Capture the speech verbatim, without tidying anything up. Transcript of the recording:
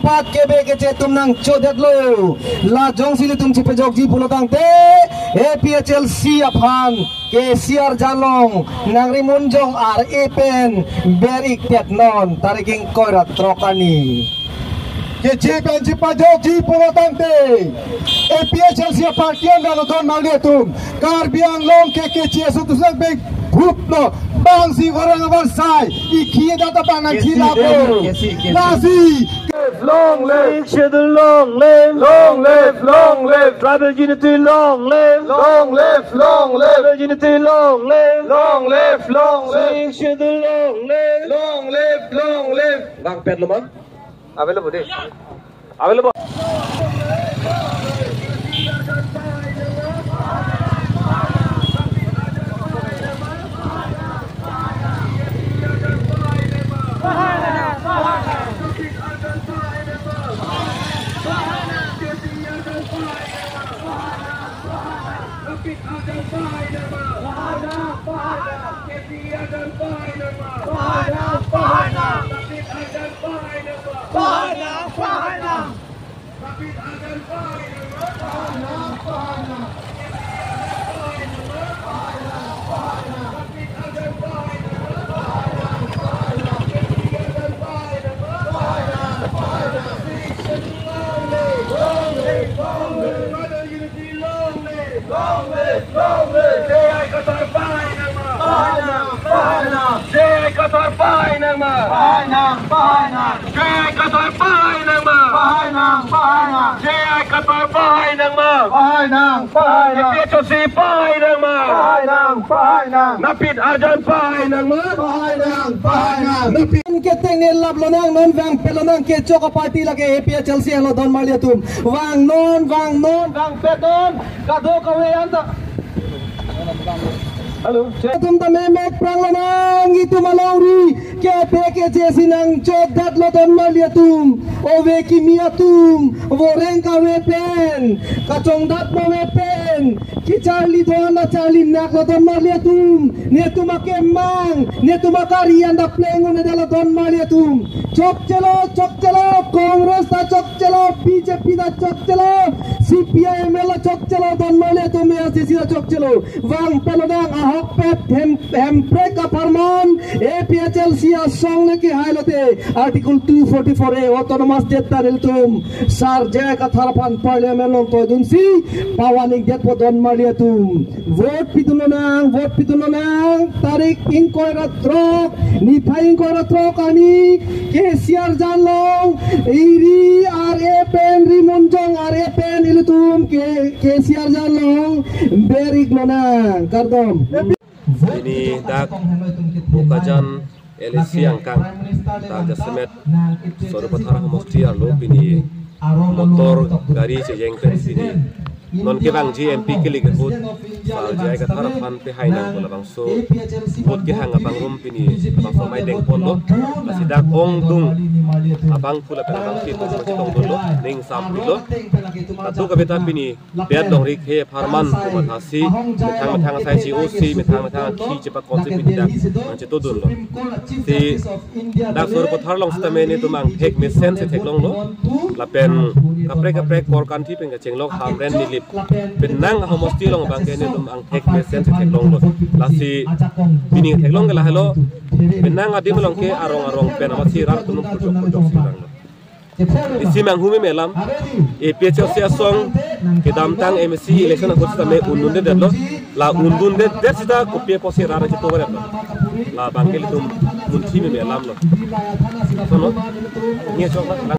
At kebe keche atum nangchodetlo. La jongsi ilitum chepajokji pulotangte, A P H L C aphan, K C R Jan Long, nangrimunjong ar-e pen, ber-ik tet non, tarik ingkoi ra throk arni. Keche pen chepajokji pulotangte, A P H L C a-party an dalo don marli atum. Karbi Anglong ke keche aso tusang beng hup lo, bangsi orang avarsai, ikhi data bang nang Kesi khila demo, bo. Kesi, kesi. Lasi. Long live. Sixth Schedule long live. Long live, long live. Tribal unity long live. Long live, long live. Tribal unity long live. Long live, long live. Sixth Schedule long live. Long live, long live. Bang pet lo ma? Available deh. Available. Long live, long live. J I Kathar pahai nangma. Pahai nang, pahai nang. J I Kathar pahai nangma. Pahai nang, pahai nang. J I Kathar pahai nangma. Pahai nang, pahai nang. J I Kathar pahai nangma. Pahai nang, pahai nang. A P H L C pahai nangma. Pahai nang, pahai nang. Napit Arjan pahai nangma. Pahai nang, pahai nang. Napit. Keteng ne lap lonang, non vang pet lonang, kechok a-party lake A P H L C lo don marli atum. Vang non, vang non, vang pet non. Kadokave anta. Hello, check. Atum ta memek prang lonang, itum alongri, kepe keche si nangchodetlo don marli atum. Ove kimi atum, voreng kave pen, kachongdat move pen, kecharli don, charli naklo don marli atum. Netum akemang, netum akari anta pleng un-edetlo don marli atum. Chokchelo, chokchelo, Congress ta chokchelo, B J P ta chokchelo, C P I M L ta chokchelo, don marli atum, A I C C ta chokchelo. Vang pet lonang, ahokpet hem, Hemprek apharman, A P H L C asong le kehai lote, Article two forty-four A, Autonomous State ta nelitum Sar J I Kathar aphan Parliament along toidunsi, pavaningdetpo don marli atum. Vote pidun lonang, vote pidun lonang, tarik ingkoi ra throk, niphai ingkoi ra throk arni, K C R Jan Long, iri ar-e pen, rimunjong ar-e pen, ilitum ke, K C R Jan Long, ber-ik lonang, kardom. Pini dak Bokajan L A C angkang, dak jasemet Sarupathar homosti arlo pini motor gari chejeng pen pini non kevangji M P kelik ahut Sar J I Kathar aphan pehai nangpo labangso vote kehang abang rum pini labangso amei dengponlo. Lasi dak ongdung abang pu lapen abangke pu chetongdunlo, ning sampilo. Kadokave ta pini pet longri khei apharman pu mathasi, methang methang asai si O C, methang methang akhi chepakonsi pini dak nangchetongdunlo. Si dak Sarupathar along sitame netum angthek mesen si theklonglo. Lapen kaprek kaprek Korkanthi pen kachenglok Hamren Nilip, penang ahomosti along abangke netum angthek mesen si theklonglo. Lasi pini theklong ke lahelo, penang adim along ke arong arong pen amatsi rat atum pojok pojok si vanglo. Isi manghumeme alam, A P H L C asong kedamtang M A C election ahut sitame undundedetlo, la undundetdet sita kopi apotsi rat chetovaretlo. Labangke ilitum munthimeme alamlo. Sono, nge chok na.